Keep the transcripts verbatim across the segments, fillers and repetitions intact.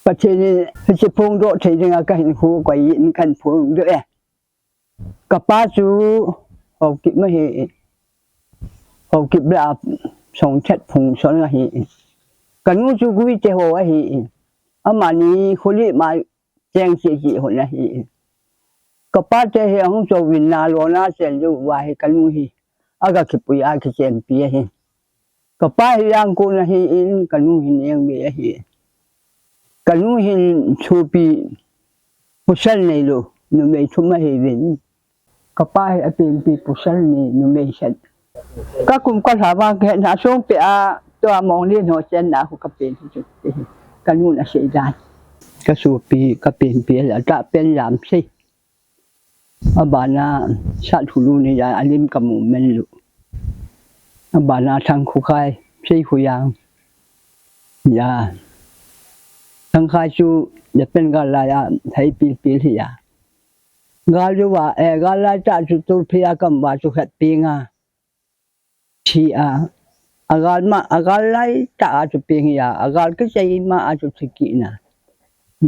Pathen in hiche phongdoh thei dinga kahinkho koi in kahin phongdoh e. Kapa chu Haokip ma ahi. Haokip lah a Songthet Phungson ahi. Kanu chu Guite ho ahi. Amani Khulima cheng cheh cheh hon ahi. Kapa te hi ahung chouvin nalona chen jou uva hi kanu hi aga kipui a kichenpi ahi. Kapa hi Yangon ahin, kanu hi Nengbe ahi. Kanu hin sopi pasal neilou, numei thum ahiuvin. Kapa hi apenpi pasal ni, numei khat. Kakum kalha vang kahetna Songpeh a tua Monglen ho chenna khu kapen hi chu. Kanun asei dan. Kasopi, kapenpi la tahpen Jamsei. Abana Sathulu ni ja alim kamu men lou. Abana Thangkhokhai, Seikhoyang. Ja. Thangkhai chu Japan gal laiya hei pilpil hi ja. Gal jouva, eh, gal laitah chu Tolphei a kaum uva chu khat peng a thi a. Agal ma, agal laitah a chu peng hi a, agal kisei ma a chu thi kit na.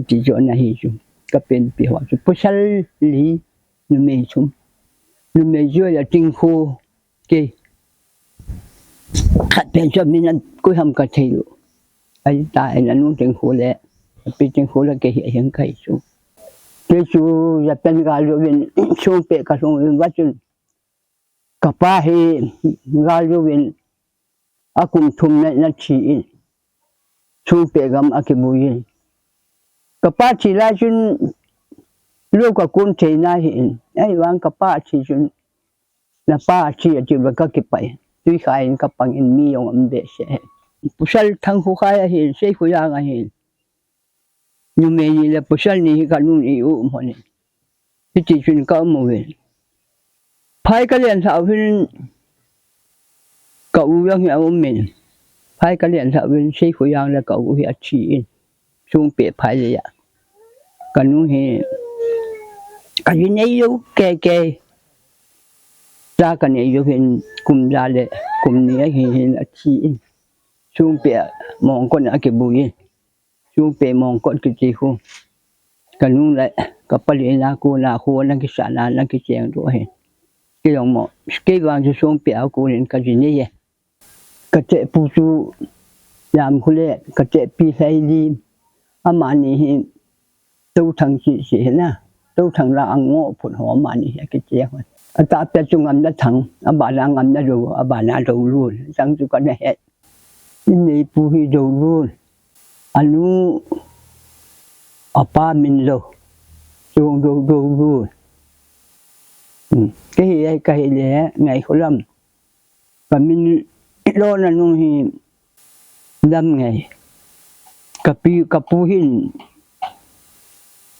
Ti chu ana hi chu. Kapenpi ho chu pasal li, numei thum. Numei chu ahi Tingkho, kei. Khat pen chu amin koi ham kathei lou. Ahi ta, anu Tingkho le api Tingkho le kei hi ahin kahi chu. Kei chu Japan gal jouvin Songpeh kalhung uvin va chun kapa hi gal jouvin akum thumna in athi in, Songpeh gam akibui in. Kapa thi lai chun lou kakon thei nahi in. Ahivang kapa athi chun, napa athi atiuva kakipah in. Twikhai in kapang in mi jong aum behseh e. Pasal Thangkhokhai ahin, Seikhoyang ahin. Numei ni le pasal ni hi kanun i u um hon in. Hiti chun kaum uvin. Phai kalen lhah uvin ka u jong hi aum in. Phai kalen lhah uvin Seikhoyang le ka u hi athi in. Songpeh phai le a. Kanu hi kaji nei jou keke. Cha kanei jou hin kum ja le kum ni ahi hin athi in. Songpeh mongkot a kibui in. Songpeh mongkot kiti khu. Kanu le kapa le na kona khu ana kisah na ana kicheng doh ahi. Kei jong mo, kei vang chu Songpeh a konin kaji nei e. Kachepu chu Jamkho le kachepi Lhaili. Amani hi Touthang chi chi hi na. Touthang la ango phun ho amani hi akiche ho. Atahpeh chu Ngamnathang, abana Ngamnalou, abana Loulun. Chang chu kana he. Ineipu hi Loulun. Anu apa min Lou. Chong Lou, Loulun. Hmm. Kei hi, kahi le Ngaikholam. Kamin lona nung hi Lamngei. Kapi, kapu hin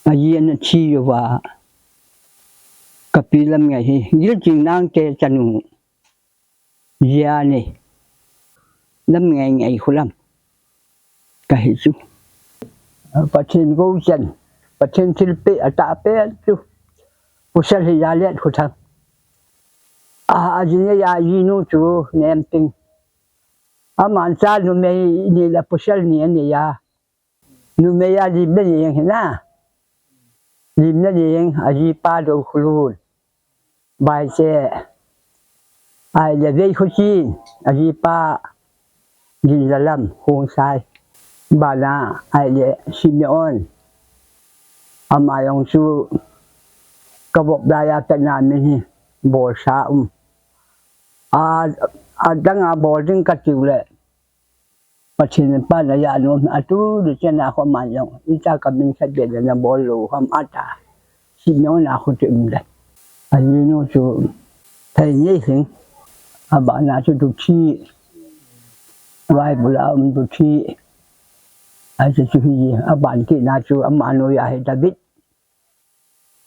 aji ana thi jouva. Kapi Lamngei hi Gilchingnang te chanu. Jia nei. Lamngei Ngaikholam. Kahi chu. Pathen gouchan. Pathen thilpeh atahpeh chu. Pasal hi Jalet Khothang. A, ajinu, ajinu chu Nemting. Aman cha numei ni le pasal ni anei a. Numei a Limnajeng hi na. Limnajeng, ajipa Dokhulun. Baite. Ahile Veikhochen, ajipa Ginlalam, Khongsai. Bana, ahile Simeon. Ama jong chu kavop laiya tana min hi bolsa um. A, adang a bol ding katiu le. Pathen in pan aja nom, atu di chena kho man jong. Ita kamin khat be le nabol lou ham ata. Simeon a kho ti um le. Ajinu chu thei nei hing. Abana chu Duthi. Bible a um Duthi. Achu chu hi, aban kit na chu amanu a hi David.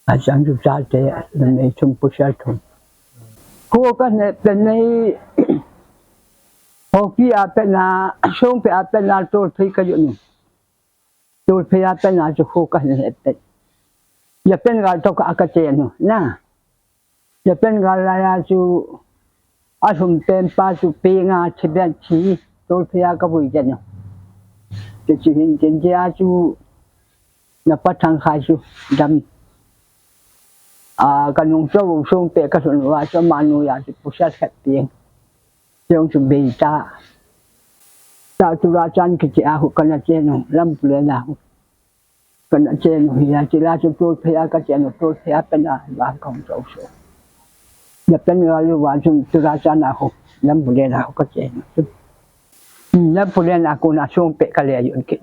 Achang chu chate, numei thum pasal thum. Kho kahin pen na hi, Haokip a pen na, Songpeh a pen na, Tolphei kajon u. Tolphei a pen na chu kho kahin pen. Japan gal toh kache u, na. Japan gal laiya chu, alhum pen pa chu peng a thi ben thi. Tolphei a ka vui jeng u. Ti chu hin tin tia chu na pa Thangkhai chu dam. A, ka nung chou sung pe ka lhun uva chu ama noiya chu pasal khat pi. Chong chu bei ta. Ta Churachandpur kiti a khu ka na chen u, Lampulen a khu. Ka na chen u hi a, ti la chu Tolphei a ka chen u, Tolphei a pen a, ba ka hung chou so. Na pen ga lu va chu Churachandpur a khu, Lampulen a khu ka chen u. Lampulen a khu na sung pe ka le yun kit.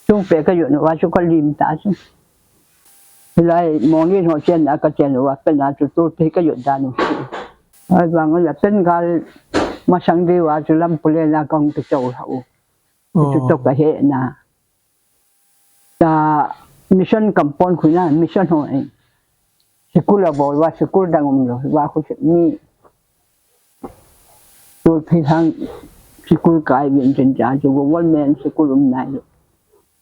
Sung pe ka yun uva chu ka lim ta chu. Hilai Monglen ho chen a ka chen uva pen a chu Tolphei ka yun dan u. Ahivang a la pen gal masang ding uva chu Lampulen a ka hung kichou lha u. Chu to ka he na. Ta mission compound khu na, mission ho e. Sikul a bol uva, sikul dang um lou. Uva khu mi Tolphei lang sikul kai vin tin tia chu government sikul um nai lou.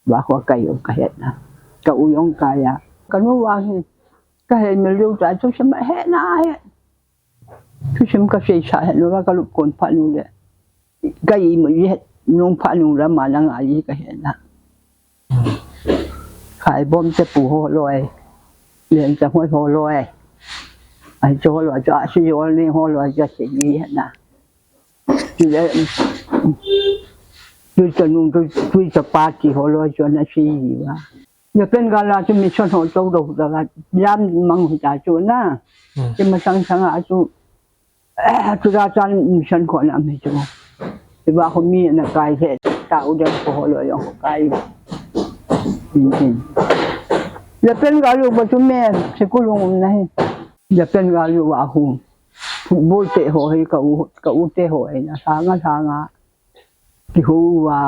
Uva khu kai u ka he na. Ka u jong kai a. Ka nu uva hi ka he mil lou ta chu sema he na he. Thusim ka seisa het uva ka lup kon phat u le. Ka imu het nung phat u le ama na ngai ka het na. Khaibom te pu ho loi. Len cha hoi ho loi. Ai cho ho loi cha si ho ni ho loi cha si ni het na. Ti le. Tui cha nung tui, tui cha pa ti ho loi cho na si ni va. Japan gal a chu mission ho chou lou da ga, jam mang hu ta chu na. Hmm. Ti masang sang a chu, eh, chu da chan mission ko na mi chu. Ti ba ho mi na kai he, ta u dem ko ho lo yong ko kai. Hmm, hmm. Japan gal u ba chu me, sikul hung um na hi. Japan gal u ba hu. Football te ho hi ka u, ka u te ho hi na, sanga, sanga. Kihou uva.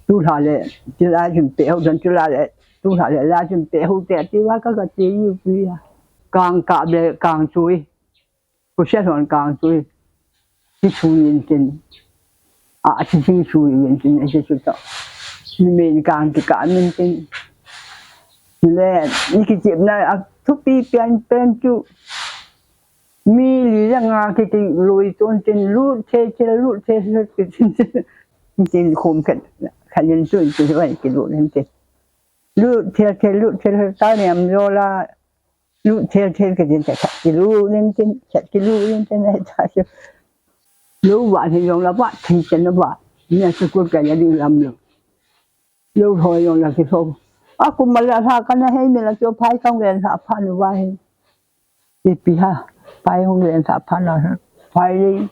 Tulha le, tilai chun pe ho, dan tulha le, tulha le, lai chun pe ho te, ti uva ka ka ti u pi a. Kang ka le, kang chui. Ko sia thon kang chui. Ti chui in tin. A, ti sing chui in tin, a ti chu to. Ni men kang ti ka min tin. Le, ni ki tip na, a, thupi pian pen chu. Mi li le nga kiti lui tun tin lut the the lut the the kitin tin khum khat khat nin tun tin vai ki lut nin tin. Lut the the lut the the ta niam lo la lut the the kitin te khat ki lut nin tin khat ki lut nin tin ai ta chu. Lu va thi yong la va thi chen la va. Ni a chu kut ka ya ding lam lo. Lu thoi yong la ki thom. A kum ma la tha ka na hei mi la chu phai kang len tha pha nu va hei. Ipi ha, pai hung len sa pha na, pai le.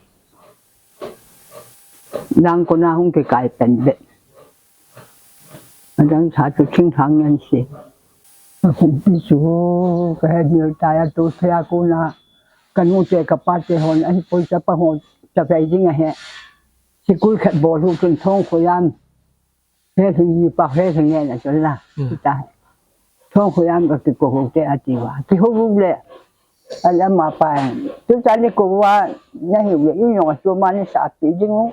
Nang ko na hung ke kai pen be. Adang sa chu ching thang yan si. Kum pi chu, ka he mil ta ya tu se ya ku na. Ka nu te ka pa te hon, ahi poi cha pa hon, cha pai ding a he. Sikul khat bol hu chun thong ko yan. He thing ni pa he thing ne na chon la. Hmm. Kita. Thong khu yam ka ki ko ho te ati uva. Ki ho bu le. Ala ma pa. Tu ta ni ko uva na hi le i yong chu ma ni sa pi ding u.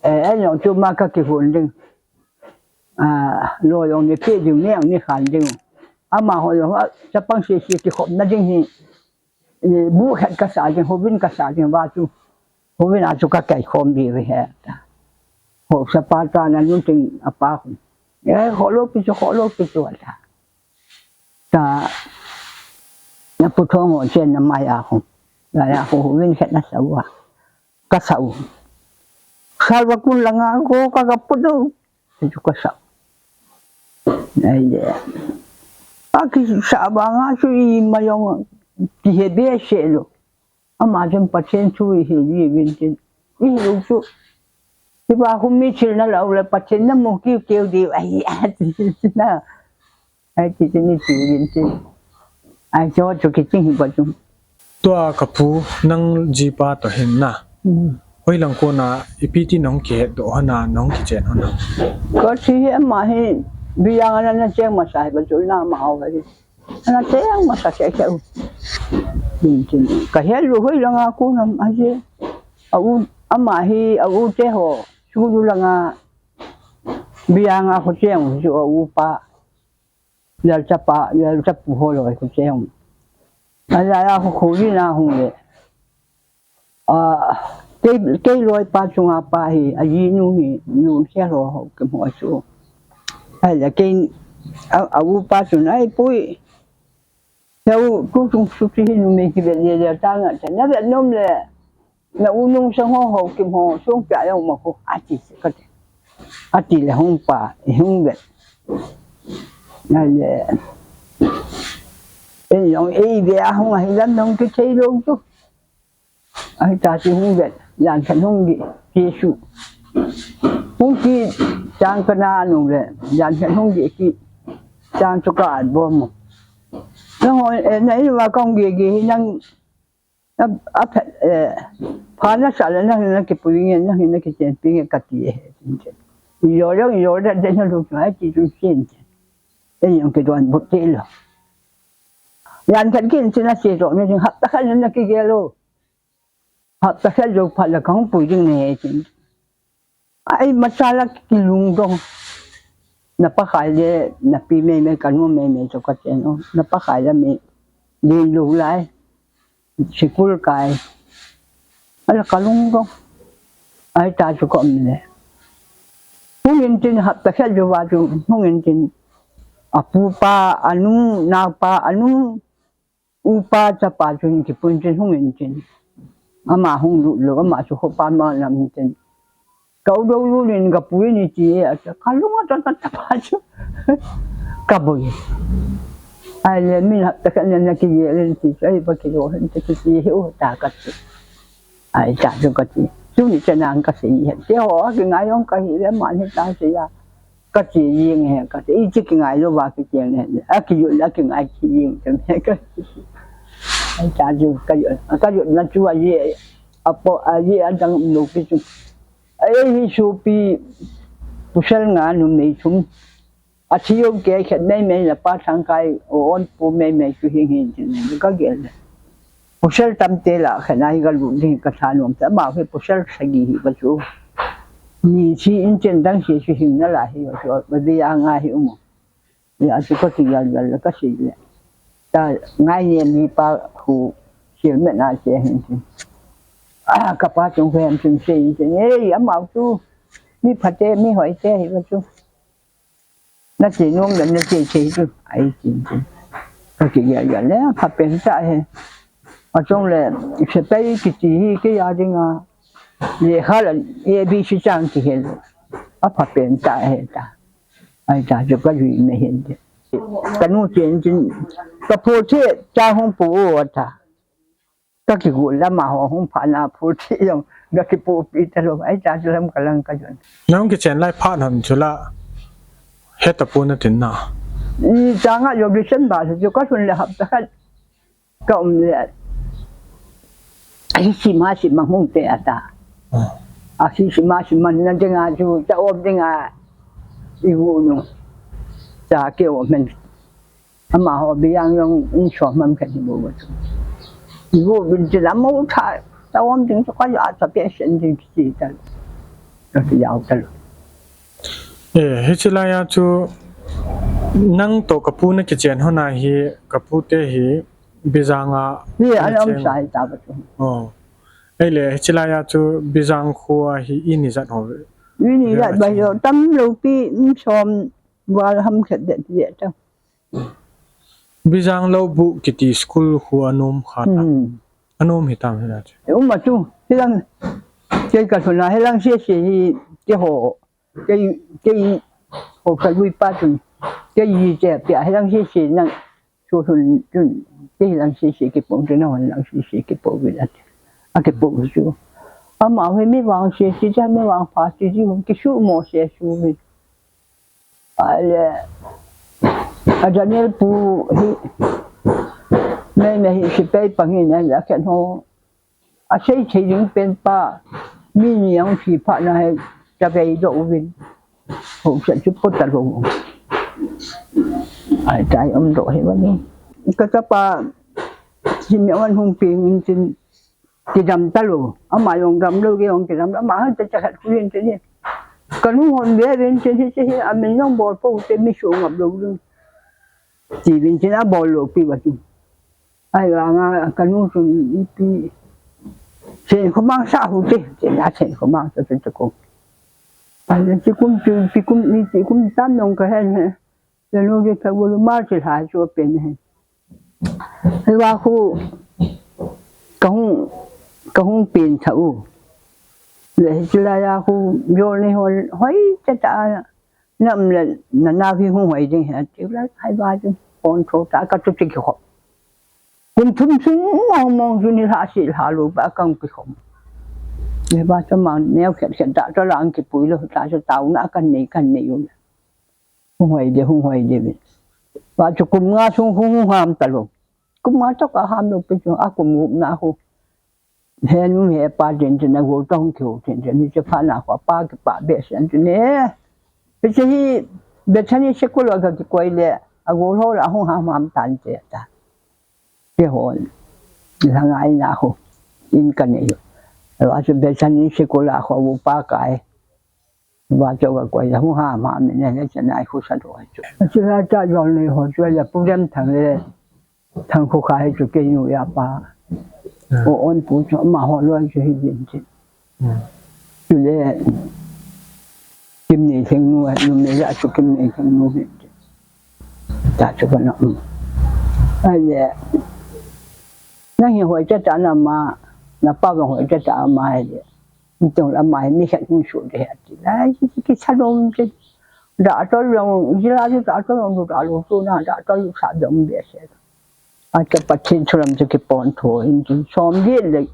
Eh, a yong chu ma ka ki hun ding. Ah, lo yong ni pi ding ni ang ni khan ding. Ama ho yong a, cha pang si si ki khop na ding hi. Eh, bu khat ka sa ding, hovin ka sa ding, va chu. Hovin a chu ka kai khom bi ve he ta. Ho sa pa ta na nun ting a pa khu. Eh, ho lo pi chu, ho lo pi chu ta. Ta, na pu thong ho chen na mai a khu. La ya khu hovin khat na sa uva. Ka sa u. Sal va kun la nga ko ka ka pu tu. Chu ka sa. Ai le. A ki sa ba nga chu i ma yong ki he be se lo. Ama chun Pathen thu i hi i vin tin. I hi u chu. Ti ba khu mi thil na lo le Pathen na mu ki keu di ai a ti na. Ai ti ti ni ti vin tin. Ai cho chu ki ting hi ba chu. Tua ka pu nang jipa to hin na. Hmm. Hoi lang ko na ipi ti nang ke do ha na nang ki chen ha na. Ka thi hi ama hi bi yang na na cheng ma sai ba chu na ma ho hi. Ana te ang ma sa che che u. Tin tin. Ka he lu hoi langa ku nam a je. A u, ama hi, a u te ho. Su lu langa. Bi anga ho che ang su a u pa. Yal cha pa, yal cha pu ho lo ko che ang. Ala ya ho ko ri na hung le. A, Kei, kei loipa chunga pa hi, ajinu hi, nu sia lo ho, ke mo chu. Ai la kei, a, a upa chu nai pui. Leu, tu chung su ti hi numei kivet le le ta nga ta. Na vet nom le, na u nung sang ho ho kim ho, sung pia yong ma ko, ati se ka te. Ati le hung pa, i hung vet. Na le, e yong e ve a hung a hi lam nong ki thei lo tu. Ahi ta chu hung vet, jan khat hung geh, Jesu. Hung kit, chang kana nung le, jan khat hung geh kit, chang chu ka at bom mo. Na ho, eh, na in va kong geh geh hi nang, a, a phet, eh, pha na sa le nang na kipui nge, nang na kichen pi nge ka ti e. Yo yo yo da de na lu ai ti chu sin. E yong ke don bu te lo. Jan khat kin sin na se to, na hap ta khat na ki geh lo. Hapta khat jou phat le kahung pui ding nahi tin. Ai, masa la kilungdong. Na Pakai le, na pi meimei, ka nu meimei chu ka chen u. Na Pakai la mi, din lu lai. Sikul kai. Ala kalungdong. Ai ta chu ka um le. Hung in tin hapta khat jou va chu, hung in tin. Apu pa, anu, nao pa, anu, Upa chapa chun kipun chin hung in chin. Ama hung lut lou, ama chu khopa ma lam chin. Ka u dou lu lin ka pui ni ti e, a cha, ka lung a ta ta ta pa chu. Ka boi. Ai le min hap ta ka na na ki ye len ti, ai ba ki lo hen ti ki ti he u ta ka ti. Ai, ta chu ka ti. Chu ni cha nang ka sei hen. Te ho, a ki ngai ong ka hi le, man hi ta sei a. Ka ti ying he, ka ti, i chi ki ngai lo va ki tiang he. A ki yu, a ki ngai ki ying tem he ka. Ai, ta chu ka yu, ka yu na chu a ye, a po, a ye a dang lo ki chu. Ai, hi chu pi, pu sel nga nu mei chum. A thi jong kei khat meimei le pa thang kai o on pu meimei chu hing hin chin ka gel le. Pasal tam te la khat na hi ka lut ding ka thanom ta ma he pasal sagi hi ka chu. Ni thi in chen dang si chu hing na la hi ka chu ba bi a nga hi um. Ya chu ka ti yal yal ka si le. Ta ngai ne mi pa khu sil me na che hin chin. A ka pa chung hem chin se hin chin. Ei, amau chu mi pha te mi hoi te hi ka chu. Na che nom le na che che chu. Ai chin chin. Ka ki ya ya le pha pen ta he. A chung le sepai kiti hi kei a ding a. Lekha la A B C chang ki he. A pha pen ta he ta. Ai ta chu ka jui me hin de. Ka nu chen chin. Ka phu che cha hung pu u ta. Ka kigu lama ho hung pha na phu thi jong, ka kipu pi ta lo, ai cha chu lam ka lang ka jon. Nang kichen lai phat hon chu la, he ta pu na tin na. I changa yo December chu ka sun le hapta khat ka um le. Ai si ma si ma hung te ata. Ah. A si si ma si ma na ding a chu, ta om ding a. I gu nu. Cha ke o men. Amaho biang jong in som ham khat hi bou bou chu. Igu bin chu lam mo tha, ta om ding chu ka ja ta pe sen ding chi ta. Ka ti jao ta lo. Eh, hichi lai a chu nang to ka pu na kichen hon a hi, ka pu te hi Bijang a Hi, an na um chen. Sai ta ba chu. Oh. Ei le, hichi lai a chu Bijang khua hi i ni jat ho. I ni jat ba jo, tam lo pi, in som val ham khat det det ta. Bijang Lou Bu kiti school khu anom khat a. Hmm. Anom hitam hina chu. Um a chu, hilang, kei ka thuna hilang C C hi, kei ho, kei, kei ho ka lui pa chun, kei yi che pia hilang C C nang, chu thun chun, kei hilang C C kipo, chu na hon lang C C kipo vi la. A kipo chu. Ama hi mi vang C C cha mi vang pa C C hon kisu mo C C vi. Ai le, a Daniel pu hi, mei mei hi sepai pang hi na la khen ho. A sei thei ding pen pa, mi ni ang si pha na he, cha vei do uvin. Ho sa chu po ta lo. Ai tai um do he va ni. Ka chapa, si mi wan hung ping in chin, Kidam ta lo, ama jong dam lo, kei jong kidam lo, ama han ta cha khat khu hin te ni. Ka nu hon ve ven te ni, te hi a min jong bol po te mi su ngap lo lo. Ti vin te na bol lo pi va chu. Ai va nga ka nu chun ipi. Chen khomang sa hu te, chen a chen khomang sa te ko. Ai, chi kum, chi, chi kum ni, chi kum tam nong ka hen he. Lanu ki ka gulu ma chi ha chu pen he. Hei va khu, ka hung, ka hung pen tha u. Le hi chi la ya khu, yo ni hon, hoi cha cha, nam le, na na hi hung hoi ding he, chi la, hei va chu, hon tho ta ka tu chi ki ho. Kum thum sung mong mong chu ni lha si lha lu ba kang ki khom. Ni ba cha mang neo khet khet da cha lang ki pui lo da cha tau na kan nei kan nei u. Hung hoi de, hung hoi de ve. Ba chu kum nga sung hung hung ham ta lo. Kum nga to ka ham lo pe chu a kum gup na hu. He nu he pa den den a gol tong kyo den den ni cha pha na ko pa ki pa be sen chu ne. Pe che hi Bethany se ko lo ka ki koi le a gol ho la hung ham ham tan che ta. Kihon, la ngai na ho, in ka nei ho. Lo a chu Bethany se ko la ho, u pa kai. Ba cho ka koi, hu ha ma mi ne, ne cha nai khu sa do chu. Chu la cha jol nei ho, chu la pu dem thang le, thang khu kha he chu ke nu ya pa. O on pu chu ma ho lo chu hi din chi. Chu le, Kim Nei Thleng nu, nu me la chu Kim Nei Thleng nu he. Ta chu ka na, um. Ai le, na hi hoi cha cha na ma, na pa vang hoi cha cha ma he le. Tong la ma he mi khat hung su de he ti. Lai ki ki cha dom che. Da to long, ji la ji da to long da lo su na, da to sa dom be se. A cha pa chin chu lam chu ki pon tho, in chu som ji le.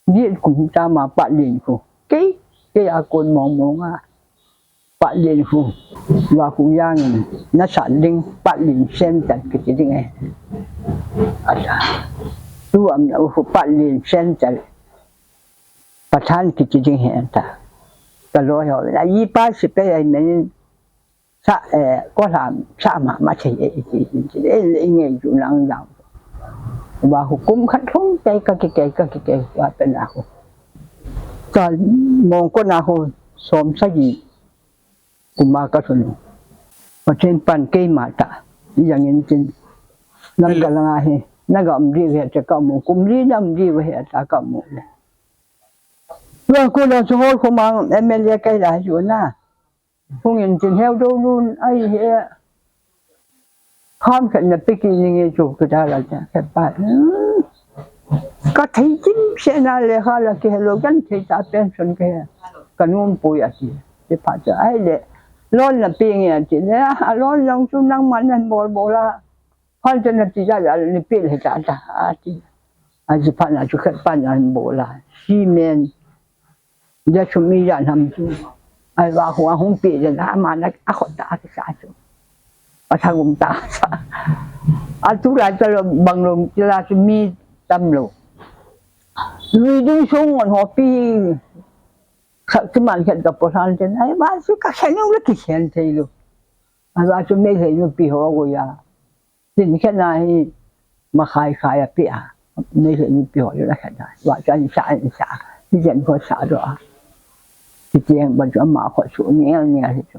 Ji kum ta ma pa lin khu. Kei, kei a kon mong mong a. Pa lin khu. Wa khu yang na sa ding pa lin center ki ti ding e. A sa. Tu am na khu pa lin center. Pa than ki ti ding he ta. Ka lo ho. Na yi pa si pe ai men. Sa, eh, ko lam sa ma ma che e, e, e, e, e, nge ju nang nang. Ba hukum khat thong kai ka ki kai ka ki kai wa pe na hu. Ka mong ko na hu som sa ji. Kuma ka sun. Pathen pan keima ta. Yang in tin. Nam ka langa he. Na ga um di he ta ka mu. Kum li nam di he ta ka mu. Wa ko la so hol ko ma M L A kai la ju na. Hung in tin heu do lun ai he. Kham khat na piki ni nge chu ka da la cha ka pa. Hmm. Ka thei chin se na le kha la ki hello kan thei ta pension ke. Ka num pui a ti. Ti pa cha ai le. Lon na pi nge ti le. A lon long chu nang man nan bol bol a. Phan cha na ti ja ja ni pi le cha cha a ti. A ji pa na chu khat pa na bol a. Cement. Jesu mi jan ham chu. Ai wa hua hung pi jan ha ma na a khot ta ki sa chu. A tha gum ta sa. A tu lai ta lo bang lo ti la chu mi tam lo. Lui ding sung ngon ho pi. Kha ti man khat ka po han chen. Ai wa chu ka khen lo ki khen thei lo. Ai wa chu me thei lo pi ho go ya. Tin khen na hi ma khai khai a pi a. Nei le ni pi ho la khen na. Wa chan sa an sa. Ti jen ko sa do a. Ti tiang ban chu ma ko su ni ni a hi chu.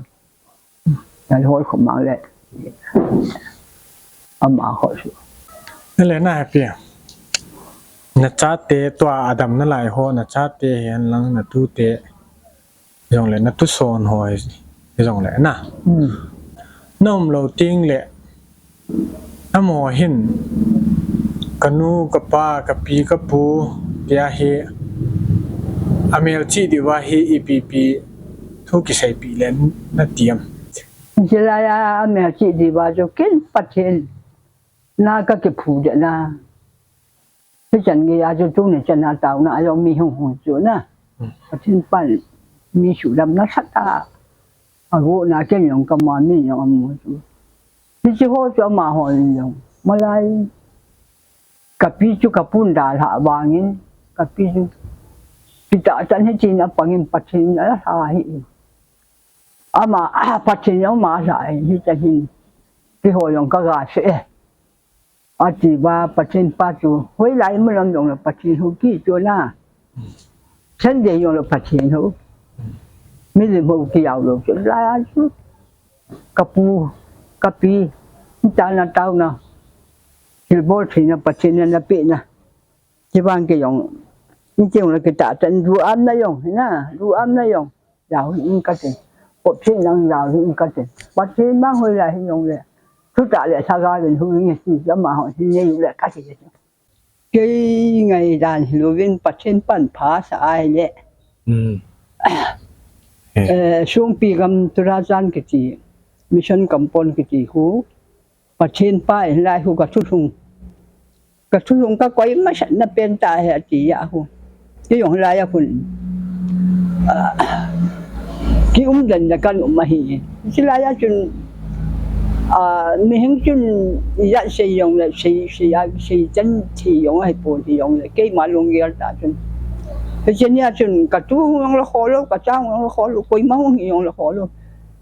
Na hol ko mang le. A ma ko su. Ni le na ha pi a. Na chate tua Adam na lai ho na chate hen lang na tute. Jong le na tu son ho hi jong le na. Hmm. Na um lo ting le, na mo hin, ka nu, ka pa, ka pi, ka pu, tia hi, a mel chi di va hi ipi pi, thu kisei pi le na tiam. Jilaya a mel chi di va jo kin Pathen, na ka ki phu de na. Hichan gei a chu tuni chan a taona a jong mi hung hung chu na. Hmm. Pathen pan mi suhdam nasat a. A go na ken jong ka ma mi jong a mu chu. Hichi ho chu ama ho in jong. Malai. Ka pi chu ka pun dalha vangin. Ka pi chu. Pi ta chan hi chin a pangin Pathen a la hi. Ama, a, Pathen jong ama la hi chan hin. Pi ho jong ka ga se e. A ti va Pathen pa chu, hoilai mun lam jong le Pathen ho ki chu na. Sunday jong le Pathen ho. Milim ho ki jao lo chu. La chu. Ka pu, ka pi, ta na tao na. Thilbol thei na Pathen na na pe na. Ti vang ki jong. Inching le kita tan du am na jong, hina, du am na jong. Jao hih in kati. Pathen nang jao hih in kati. Pathen mang hoi la hi jong le. Thutah le lhagao vin hung in ti, amaho hin nei u le kati. Kei ngaidan hilouvin Pathen pan pha sa ahile. Hmm. Eh. Eh, Songpi gam Turajan kiti, Mission Compound kiti khu, Pathen pa in lai khu ka thulhung. Ka thulhung ka koi masat na pen ta he ati ya khu. Kei jong lai a khun, ah, ki um den na kan um ahi. Chulai a chun, ah, mihing chun ijat sei jong le, sei, sei a, sei chan thi jong ahi pon hi jong le, keima lunggel ta chun. Hiche nia chun ka tu hung jong le kholou, ka cha hung jong le kholou, koima hung hi jong le kholou.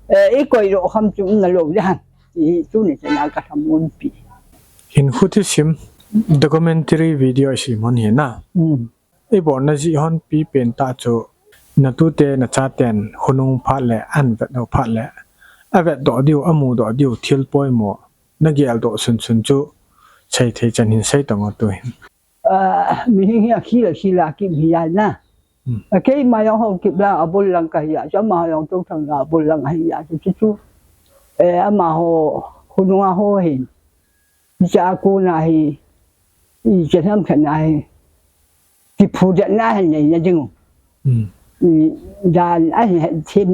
Eh, i koi lou ham chu um na lou dan. Ti hi tuni chan a ka thamun pi. Hinkho thusim documentary video i sim hon hi na. Hmm. I bolna jeh hon pi pen tah chu, na tute na chaten khonung phat le, ahin vetdoh phat le, avetdoh diu, amudoh diu, thil poimo, na geldoh sunsun chu, sei thei chan hin sei tong o tu hin. Ah, mihing hi akhil akhil a kim hi a na. Hmm. A keima jong Haokip lang a bul lang ka hi a, chu amaho jong Touthang lang a bul lang a hi a, chu chu chu. Eh, amaho, khonung a ho hin. Hiche a kona hi, ichan ham khat na hi, kiphudet na hin nei na ding u. Hmm. I dan ahin het them,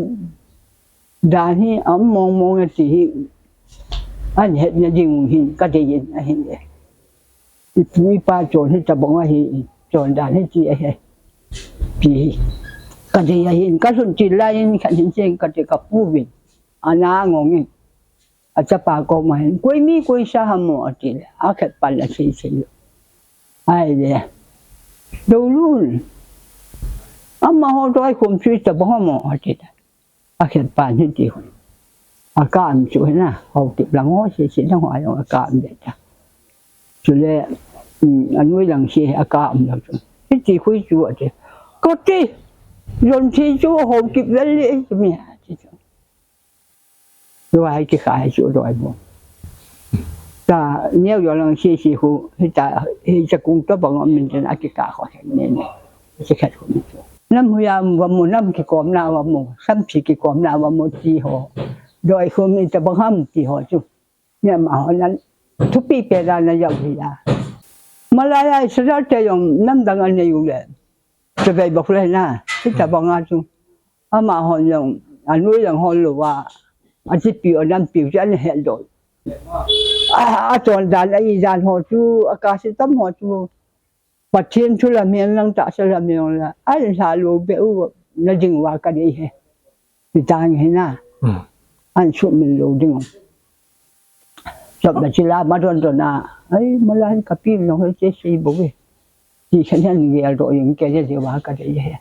dan hi aum mong mong a ti hi, ahin het na ding u hin ka dei in ahin e. I pu i pa chon hi tabang ahi, chon dan hi ti ahi. Ti hi. Ka dei ahin, ka lhun til lai in khat hin cheng ka ti ka pu vin. Ana ngong in. Achapa koma hin, "Koi mi koi sa ham mo?" ati le, akhat pan la sei sei lo. Ahile, "Doulun, amaho doi khom sui tabang ham mo?" ati le. Akhat pan hin ti hon. Akam chu hin a, Haokip lang ho sei sei lang ho a jong akam de ta. Chule, um, anoi lang sei akam lo chu. Hiti khu chu ati. Kati, jon thi chu Haokip vel le mi ati chu. Lua hi kikha hi chu doi mo. Ta neo yo lang si si hu, hita, hicha kung tabang a min ten a kikha kho hen ne ne. Si khat khu mi chu. Nam huya va mo, nam kikomna va mo, sampi kikomna va mo ti ho. Doi khu mi tabang ham ti ho chu. Ni amaho nan thupi pe dan a jao hi a. Malaya Israel te jong nam dang a nei u le. Te vei bok le na, hitabang a chu. Amaho jong, anoi lang ho lou a, achipi u, anampi u chu ana het doh. A, achon dan, a idan ho chu, a custom ho chu, Pathen thu lam hen lang tahsa lam hen lang, ahin lha lou beh u, na ding uva ka dei e. Ti tang hi na. Hmm. Ahin sumil lou ding u. Chop na chila ma don don a, ai, malai ka pi jong he che sei bou e. Ti khan hin geldoh jing kei jeh uva ka dei e.